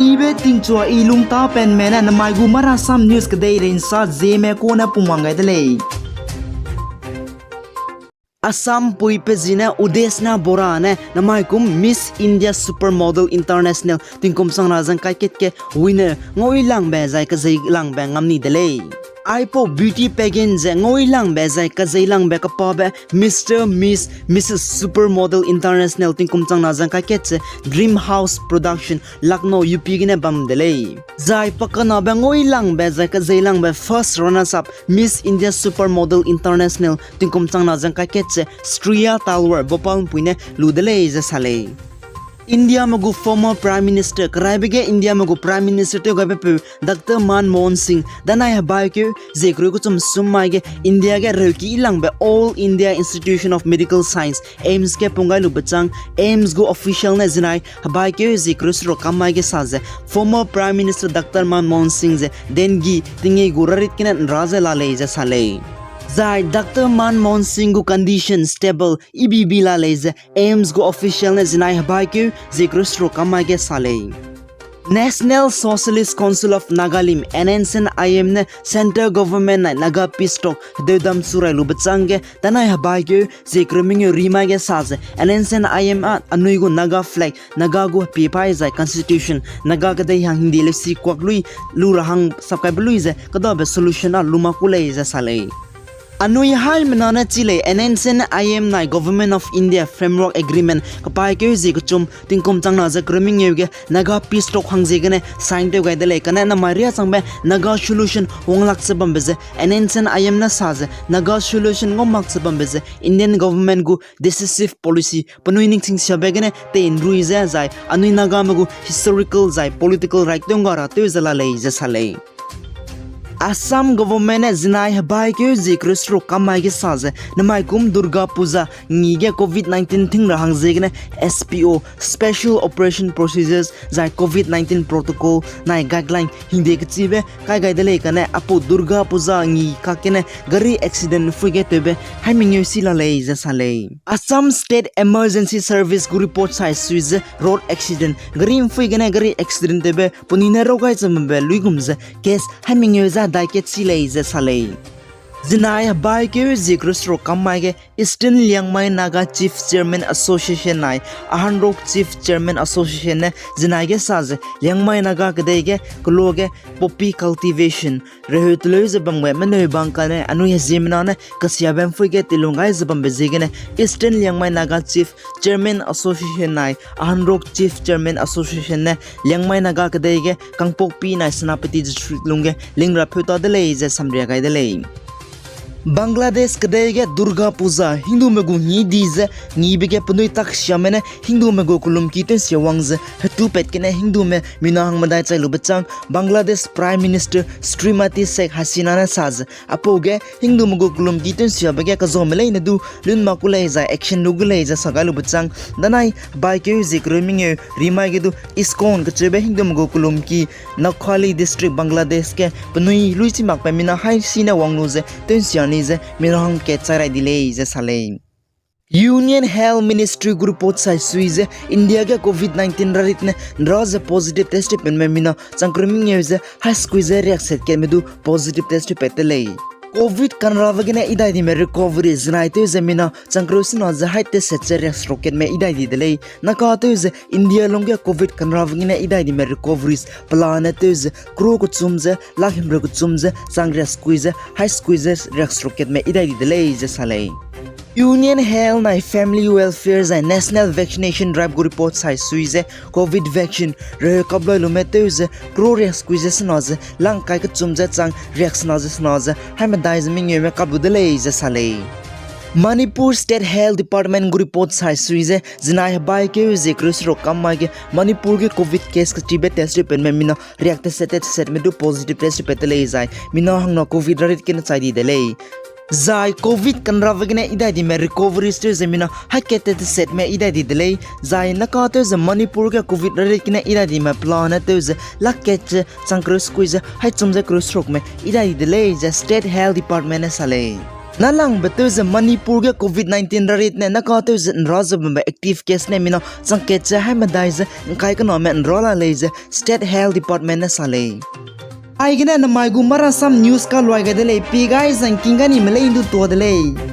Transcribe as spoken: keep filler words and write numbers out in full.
Ibe tingchua i lungtapenme ne namai gu Marasam News kedeirei nsa zieme kune pungwang gai de lei. Assam pui pe zi ne Udeshna Bora ne namai kum Miss India Supermodel International tingkum changna zeng kaiket ge winner ngailangbe zai kezeilangbe ngam ni de lei. Aipau beauty pageant ze ngailangbe zai kezeilangbe kepabe Mister, Miss, Missus Supermodel International tingkum changna zeng kaiket ze Dream House Production, Lucknow, U P gene bam de lei. Zai pakanabe ngailangbe zai kezeilangbe first runners up Miss India Supermodel International tingkum changna zeng kaiket ze Shreya Talwar, Bhopal ’mpui ne lu de lei ze sa lei. Indiame gu former Prime Minister, keraibe ge Indiame gu Prime Minister tewgaibe peu Doctor Manmohan Singh danai hebaikeu zie kereu kechum sum mai ge India ge reuki langbe All India Institution of Medical Science, AIIMS ge pung gai lube chang, AIIMS gu official ne zinai hebaikeu zie kereu seruk kam mai ge sa ze former Prime Minister Doctor Manmohan Singh ze dengue tingei gu rarit gene ’nra ze la lei ze sa lei. Zai Doctor Manmohan Singh gu condition stable ibibi la lei ze AIIMS gu official ne zinai hebaikeu zie kereu seruk kam mai ge sa lei. National Socialist Council of Nagalim, N S N I M ne Centre Government nai Naga Peace Talk hedeudam chu rai lube chang ge danai hebaikeu zie kereu mengeu rimai ge sa ze N S N I M a anui gu Naga flag, Naga gu hepiepai zai Constitution, Naga kedei hang hingde leusi kuak lui lu ra hang sapkaibe lui ze kedabe solution a lu mak ku lei ze sa lei. Anui haimena ne chi lei N S N I M nai Government of India Framework Agreement kepaîkeu zie kechum tingkum changna ze kereu mengeu ge Naga Peace Talk hang ziegene sign tew gai de lei, kane namai riâ changbe Naga solution wanglak ze bambe ze N S N I M ne sa ze Naga solution ngau mak ze bambe ze Indian government gu decisive policy penui ningching siabe gene tei ’nrui ze zai anui Nagame gu historical zai political right tew ngga ra tew ze la lei ze sa lei. Assam government ne zinai hebaîkeu zie kereu seruk kam mai ge sa ze namai kum Durga Puja ngi ge covid nineteen ting ra hang ziegene S P O, Special Operation Procedures zai covid nineteen protocol nai guideline hingde kechibe kai gai de lei, kane apau Durga Puja ngi kakgene gari accident ’mpui ge tewbe hai mengeu si la lei ze sa lei. Assam State Emergency Service gu report sai sui ze road accident, gari ’mpui gene gari accident tewbe penui ne rau gai ze bambe luigum ze case hai mengeu ze hedai kat si lei ze sa lei. Zinai hebaîkeu zie kereu seruk kam mai ge Eastern Liangmai Naga Chief Chairman Association nai Ahanrok Chief Chairman Association ne zinai ge sa ze Liangmai Naga kedei ge kelo ge poppy cultivation reheu teleu ze bam ge meneu bang kane anui heziemmena ne kesiabe ’mpui ge tilung gai ze bambe ziegene Eastern Liangmai Naga Chief Chairman Association nai Ahanrok Chief Chairman Association ne Liangmai Naga kedei ge Kangpokpi nai Senapati District lungge lingra pheu ta de lei ze samria gai de lei. Bangladesh kedei ge Durga Puja Hindume gu ngi di ze ngibe ge penui taksiame ne Hindume gu kelumki tew sia wang ze hetupat gene Hindume mina hang medai chai lube chang Bangladesh Prime Minister Srimati Sheikh Hasina ne sa ze apau ge Hindume gu kelumki tew siabe ge kezaume leine du lun mak ku lei zai action lu gu lei ze sa gai lube chang danai hebaîkeu zie kereu mengeu rimai ge du ISKCON kecheube Hindume gu kelumki Noakhali District, Bangladesh ge penui luichi makbe mina haisi ne wang lu ze tew sia ni ze mina hangkat chai rai di lei ze sa lei. Union Health Ministry gu report sai sui ze India ge covid nineteen rarit ne ’nra ze positive test tewpatme mina chang kereu mengeu ze hai sekui ze riakset katme du positive test tewpat te lei. Covid kanrabe gene idai dime recovery zinai tew ze mina chang kereu sena ze hai test set ze riakseruk katme idai di de lei. Naka tew ze India lungge covid kanrabe gene idai dime recoveries pelane tew ze crore kechum ze lakh himreu kechum ze chang riaksekui ze hai sekui ze riakseruk katme idai di de lei ze sa lei. Union Health nai Family Welfare zai National Vaccination Drive gu report sai sui ze covid vaccine reheu kaploi lume tew ze crore riaksekui ze sena ze lakh kai kechum ze chang riaksena ze sena ze hai medai ze mengeume kap lu de lei ze sa lei. Manipur State Health Department gu report sai sui ze zinai hebaîkeu zie kereu seruk kam mai ge Manipur ge covid case kechibe test tewpatme mina riak teset tesetme du positive test tewpat te lei zai mina hangna covid rarit gene chai di de lei. Zai covid kanrabe gene idai dime recoveries tew ze mina haikat tesetme idai di de lei. Zai naka tew ze Manipur ge covid rarit gene idai dime pelane tew ze lakh kat ze chang kereu sekui ze hai chum ze kereu serukme idai di de lei ze State Health Department ne sa lei. Nâlangbe tew ze Manipur ge Covid nineteen rarit ne naka tew ze nra ze bambe active case ne mina changkat ze haimedai ze ngkai kename nra la lei ze State Health Department ne sa lei. Aigene namai gu Marasam News kaluai gai de lei, pi gai zangking ga ni melei ndu tua de lei.